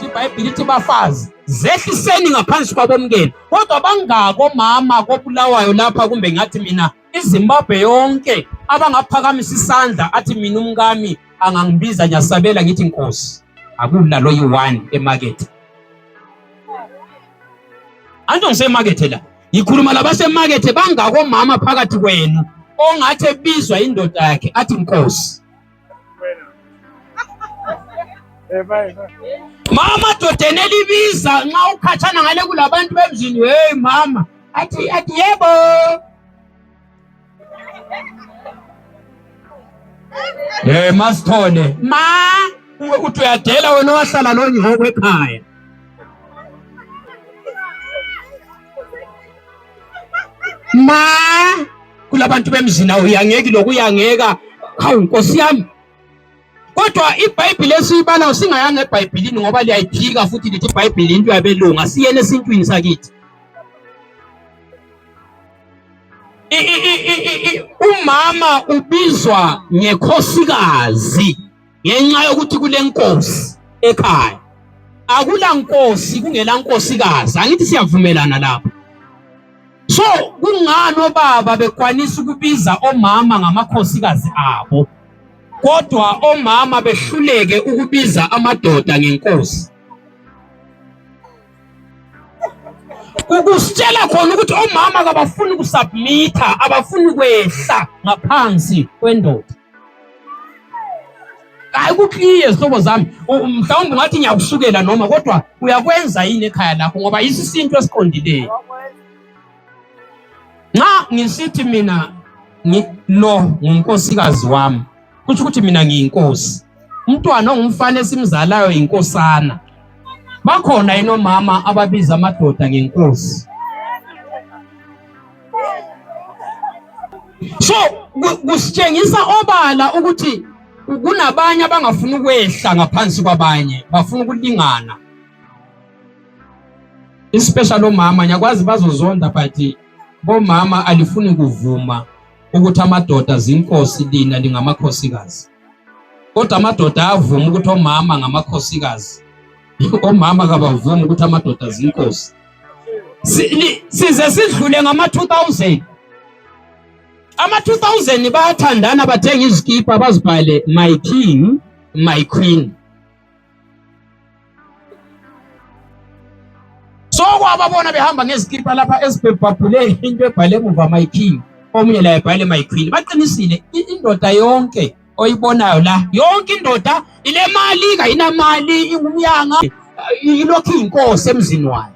Ukuthi iBhayibhili ithi bafazi zehliseni ngaphansi kwabomkenu. Kodwa bangako omama koBulawayo lapha, kumbe ngathi mina iZimbabwe yonke, abangaphakamisa isandla athi mina umkami angangibiza ngiyasabela ngithi nkosi. Akula lo yi-one emakethe. Anto ngisemakethe la. Ngikhuluma labasemakethe, bangako omama phakathi kwenu ongathi ebizwa indoda yakhe athi nkosi. Mama dodeni elibiza nxa ukhatshana ngale kulabantu bemzini, hey mama, athi yebo. Hey Masithole, ma uthi uyadela wena owahlala nonyoko ekhaya. Ma kulabantu bemzini awuyangeki lokuyangeka. Hawu Nkosi yami. Kodwa iBhayibhili esiyibalayo singayanga eBhayibhilini ngoba liyayiphika futhi lithi iBhayibhili into yabelungu, asiyena esintwini sakithi. Umama ubizwa ngekhosikazi ngenxa yokuthi kulenkosi ekhaya. Akula nkosi kungela nkosikazi, angithi siyavumelana lapho? So kungani obaba bekwanisa ukubiza omama ngamakhosikazi abo, kodwa omama behluleke ukubiza amadoda ngenkosi? Kusitshela khona ukuthi omama kabafuni kusubmitha, abafuni kwehla ngaphansi kwendoda. Hayi, kukliye zihlobo zami, mhlawumbe ungathi ngiyakusukela noma, kodwa uyakwenza yini ekhaya lakho? Ngoba isisintu esiqondileyo. Nxa ngisithi mina lo ngunkosikazi wami, kusho ukuthi mina ngiyinkosi. Umntwana ongumfana esimzalayo yinkosana. Bakhona yini omama ababiza amadoda ngenkosi? So kusitshengisa obala ukuthi kunabanye abangafuni ukwehla ngaphansi kwabanye, bafuna ukulingana. Especially omama, ngiyakwazi bazozonda, but bomama alifuni kuvuma ukuthi amadoda zinkosi, lina lingamakhosikazi. Kodwa amadoda ayavuma ukuthi omama ngamakhosikazi, omama kabavumi ukuthi amadoda zinkosi. Size sidlule ngama-2000, ama-2000 bayathandana, bathenga izikipa bazibhale "My king, my queen". So kwababona behamba ngezikipa lapha ezibhebhabhule into ebhale emuva "My king", omunye laye ebhale "My queen". Baqinisile, indoda yonke oyibonayo la, yonke indoda ilemali, kayinamali, ingumyanga, ilokhu iyinkosi emzini wayo.